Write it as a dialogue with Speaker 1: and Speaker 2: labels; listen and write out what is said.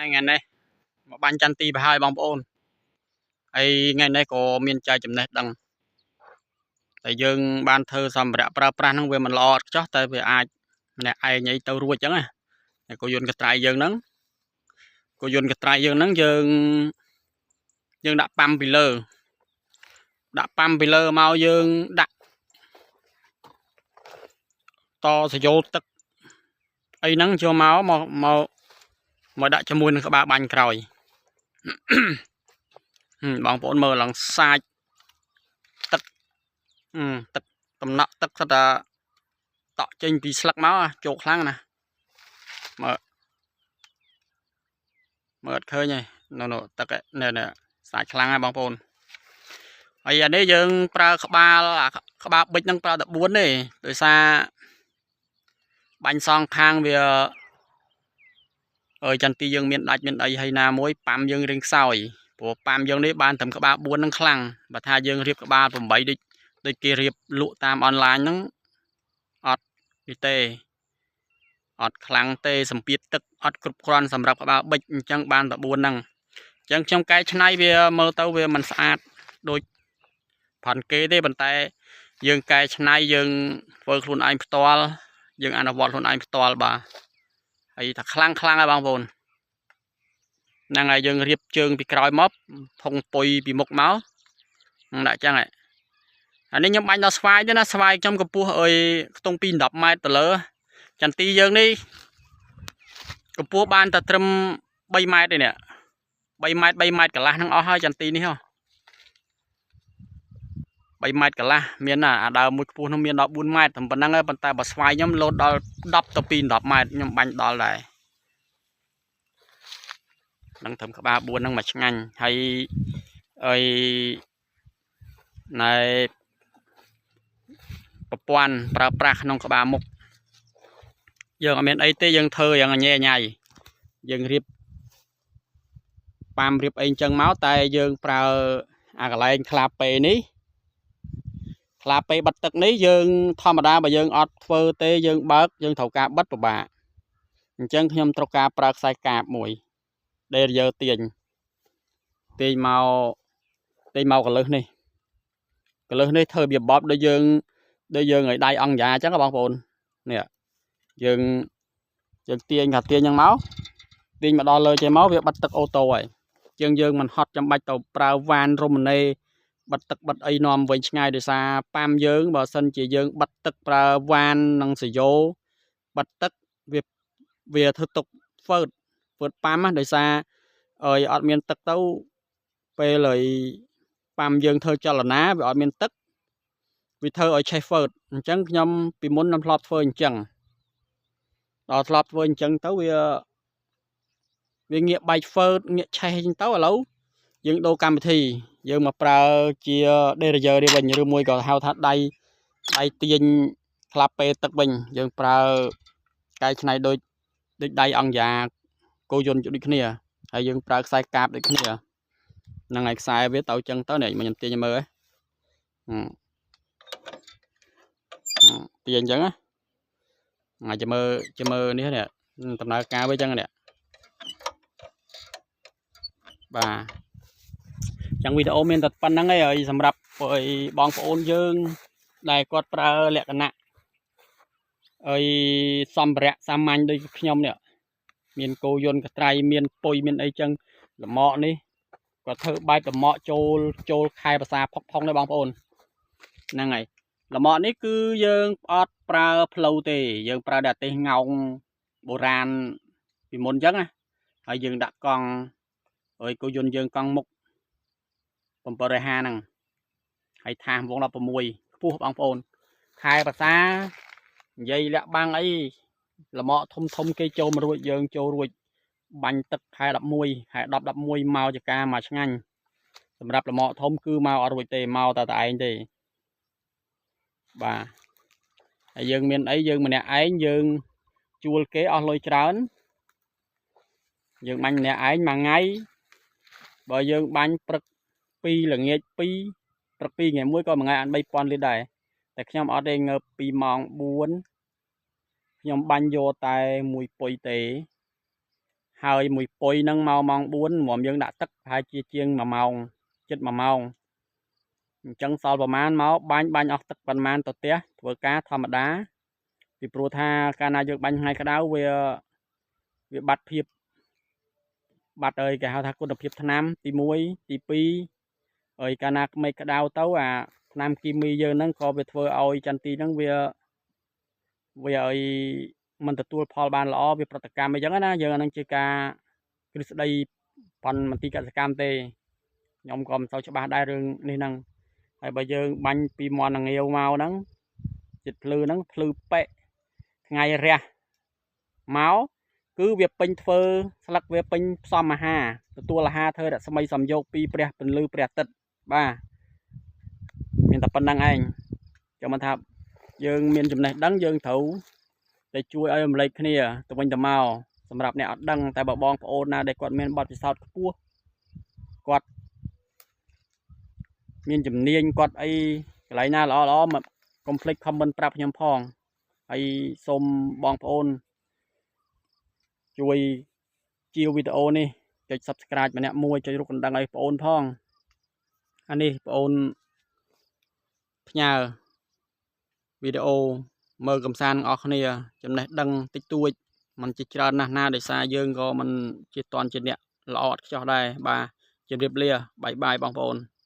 Speaker 1: ថ្ងៃនេះមកបាញ់ចន្ទទីប្រហើយបងប្អូនហើយថ្ងៃនេះក៏មានចែកចំណេះដឹងតែយើងបានធ្វើសម្ភារៈប្រើប្រាស់ហ្នឹងវាមិនល្អអត់ខ្ចោះតែវាអាចម្នាក់ឯងអីទៅរួចចឹងណាតែគោយន្តកត្រៃយើងហ្នឹងគោយន្តកត្រៃយើងហ្នឹងយើងយើងដាក់ប៉ាំពីលើដាក់ប៉ាំពីលើមកយើងដាក់តសយោទឹកអីហ្នឹងចូលមកមកមកមកដាក់ជាមួយនឹងក្បាលបាញ់ក្រោយ បងប្អូនមើលឡើងសាច់ទឹកទឹកតំណក់ទឹកសិតតែតក់ចេញពីស្លឹកមកជោកខ្លាំងណាស់មើលមើលអត់ឃើញទេនៅនោះទឹកនេះនេះសាច់ខ្លាំងហើយបងប្អូនហើយអានេះយើងប្រើក្បាលអាក្បាលប៊ិចហ្នឹងប្រើតែ4ទេដោយសារបាញ់សងខាងវាអើយចន្ទទីយើងមានដាច់មានអីហើយណាមួយប៉ាំយើងរៀងខ្សោយព្រោះប៉ាំយើងនេះបានត្រឹមក្បាល4ហ្នឹងខ្លាំងបើថាយើងរៀបក្បាល8ដូចដូចគេរៀបលក់តាមអនឡាញហ្នឹងអត់នេះទេអត់ខ្លាំងទេសម្ពាធទឹកអត់គ្រប់គ្រាន់សម្រាប់ក្បាលប៊ិចអញ្ចឹងបានតែ4ហ្នឹងអញ្ចឹងខ្ញុំកែច្នៃវាមើលទៅវាមិនស្អាតដូចផាន់គេទេប៉ុន្តែយើងកែច្នៃយើងធ្វើខ្លួនឯងផ្ទាល់យើងអនុវត្តខ្លួនឯងផ្ទាល់បាទហើយថាខ្លាំងខ្លាំងហើយបងប្អូនហ្នឹងហើយយើងរៀបជើងពីក្រោយមកធុងពុយពីមុខមកដាក់ចឹងហ៎អានេះខ្ញុំបាញ់ដល់ស្វាយទេណាស្វាយខ្ញុំកម្ពស់អើយខ្ទង់ពី10ម៉ែត្រទៅលើចន្ទីយើងនេះកម្ពស់បានតែត្រឹម3ម៉ែត្រទេនេះ3ម៉ែត្រ3ម៉ែត្រកន្លះហ្នឹងអស់ហើយចន្ទីនេះហ៎3ម៉ែត្រកន្លះមានណាអាដើមមួយខ្ពស់នោះមានដល់4ម៉ែត្រតែប៉ុណ្្នឹងហើយប៉ុន្តែបើស្វាយខ្ញុំលោតដល់10ទៅ2 10ម៉ែត្រខ្ញុំបាញ់ដល់ដែរនឹងត្រឹមក្បាល4ហ្នឹងមកឆ្ងាញ់ហើយអីណែប្រព័ន្ធប្រើប្រាស់ក្នុងក្បាលមុខយើងអត់មានអីទេយើងធ្វើយ៉ាងញ៉ៃញ៉ៃយើងរៀបប៉ាមរៀបអីអញ្ចឹងមកតែយើងប្រើអាកន្លែងខ្លាពេនេះខ្លាពេបិទទឹកនេះយើងធម្មតាបើយើងអត់ធ្វើទេយើងបើកយើងត្រូវការបិទពិបាកអញ្ចឹងខ្ញុំត្រូវការប្រើខ្សែកាបមួយដែលយើងទាញទាញមកទាញមកកលឹះនេះកលឹះនេះធ្វើវាបបដូចយើងដូចយើងឲ្យដៃអង្គយ៉ាអញ្ចឹងបងប្អូននេះយើងយើងទាញថាទាញហ្នឹងមកទាញមកដល់លើចេះមកវាបិទទឹក auto ហើយជាងយើងមិនហត់ចាំបាច់ទៅប្រើវ៉ានរ៉ូម៉ាណេបិទទឹកបិទអីនាំវិញឆ្ងាយដោយសារប៉ាំយើងបើសិនជាយើងបិទទឹកប្រើវ៉ាននិងសយោបិទទឹកវាវាធ្វើទុកហ្វឺតហ្វឺតប៉ាំណាដោយសារអើយអត់មានទឹកទៅពេលហើយប៉ាំយើងធ្វើចលនាវាអត់មានទឹកវាធ្វើឲ្យឆេះហ្វឺតអញ្ចឹងខ្ញុំពីមុនខ្ញុំធ្លាប់ធ្វើអញ្ចឹងដល់ធ្លាប់ធ្វើអញ្ចឹងទៅវាវាងាកបែកហ្វឺតងាកឆេះអញ្ចឹងទៅឥឡូវយើងដូរកម្មវិធីយើងមកប្រើជា derailleur នេះវិញឬមួយក៏ហៅថាដៃដៃទាញក្លាប់ពេទឹកវិញយើងប្រើកែច្នៃដូចដូចដៃអង្គយ៉ាគោយន្តដូចគ្នាហើយយើងប្រើខ្សែកាបដូចគ្នាហ្នឹងហើយខ្សែវាទៅចឹងទៅនេះខ្ញុំទាញមើលហ៎ទាញអញ្ចឹងណាអាចមើលជាមើលនេះនេះដំណើរការវាចឹងនេះបាទចឹងវីដេអូមានតែប៉ុណ្្នឹងឯងហើយសម្រាប់បងប្អូនយើងដែលគាត់ប្រើលក្ខណៈអីសម្ភារៈសាមញ្ញដូចខ្ញុំនេះមានគោយន្តកត្រៃមានពុយមានអីចឹងលម៉កនេះគាត់ធ្វើបែបលម៉កចូលចូលខែភាសាផុកផុងដែរបងប្អូនហ្នឹងហើយលម៉កនេះគឺយើងអត់ប្រើផ្លូវទេយើងប្រើតែទេសងោងបុរាណពីមុនចឹងណាហើយយើងដាក់កង់ហើយគោយន្តយើងកង់មុខ750ហ្នឹងហើយថាសវង16ខ្ពស់បងប្អូនខែភាសានិយាយលាក់បាំងអីលម៉កធំធំគេចូលមករួចយើងចូលរួចបាញ់ទឹកខែ11ខែ10 11មកចកាមកឆ្ងាញ់សម្រាប់លម៉កធំគឺមកអត់រួចទេមកតែតែឯងទេបាទហើយយើងមានអីយើងម្នាក់ឯងយើងជួលគេអស់លុយច្រើនយើងបាញ់ម្នាក់ឯងមួយថ្ងៃបើយើងបាញ់ព្រឹក2ល្ងាច2ព្រឹក2ថ្ងៃមួយក៏មួយថ្ងៃអាន3000លីត្រដែរតែខ្ញុំអត់ទេងើបពីម៉ោង4ខ្ញុំបាញ់យកតែមួយពុយទេ ហើយមួយពុយហ្នឹងមកម៉ោង4មុំយើងដាក់ទឹកប្រហែលជាជាង1ម៉ោងជិត1ម៉ោងអញ្ចឹងសល់ប្រមាណមកបាញ់បាញ់អស់ទឹកប៉ុន្មានទៅផ្ទះធ្វើការធម្មតាពីព្រោះថាកាលណាយើងបាញ់ថ្ងៃក្តៅវាវាបាត់ភាពបាត់អើយគេហៅថាគុណភាពថ្នាំទី1ទី2ហើយកាលណាមេឃក្តៅទៅអាថ្នាំគីមីយើងហ្នឹងក៏វាធ្វើឲ្យចន្ទីហ្នឹងវាវាឲ្យมันទទួលផលបានល្អវាប្រតិកម្មអីចឹងណាយើងអាហ្នឹងជាការទ្រឹស្ដីប៉ុនមន្ទីរកសិកម្មទេខ្ញុំក៏មិនសូវច្បាស់ដែររឿងនេះហ្នឹងហើយបើយើងបាញ់ពីមន់ងាវមកហ្នឹងចិត្តភ្លឺហ្នឹងភ្លឺប៉ែកថ្ងៃរះមកគឺវាពេញធ្វើស្លឹកវាពេញផ្សំអាហារទទួលអាហារធ្វើរស្មីសំយោគពីព្រះពន្លឺព្រះអាទិត្យបាទមានតែប៉ុណ្្នឹងឯងចាំមិនថាយើងមានចំណេះដឹងយើងត្រូវតែជួយឲ្យរំលែកគ្នាទៅវិញទៅមកសម្រាប់អ្នកអត់ដឹងតែបើបងប្អូនណាដែលគាត់មានបទពិសោធន៍ខ្ពស់គាត់មានជំនាញគាត់អីកន្លែងណាល្អល្អមកកុំភ្លេច comment ប្រាប់ខ្ញុំផងហើយសូមបងប្អូនជួយជាវីដេអូនេះចុច Subscribe ម្នាក់មួយចុចរូបកណ្ដឹងឲ្យបងប្អូនផងអានេះបងប្អូនផ្ញើវីដេអូមើលកំសាន្តទាំងអស់គ្នាចំណេះដឹងតិចតួចมันជាច្រើនណាស់ណាដោយសារយើងក៏មិនជាតន់ជាអ្នកល្អឥតខ្ចោះដែរបាទជម្រាបលា bye bye បងប្អូន។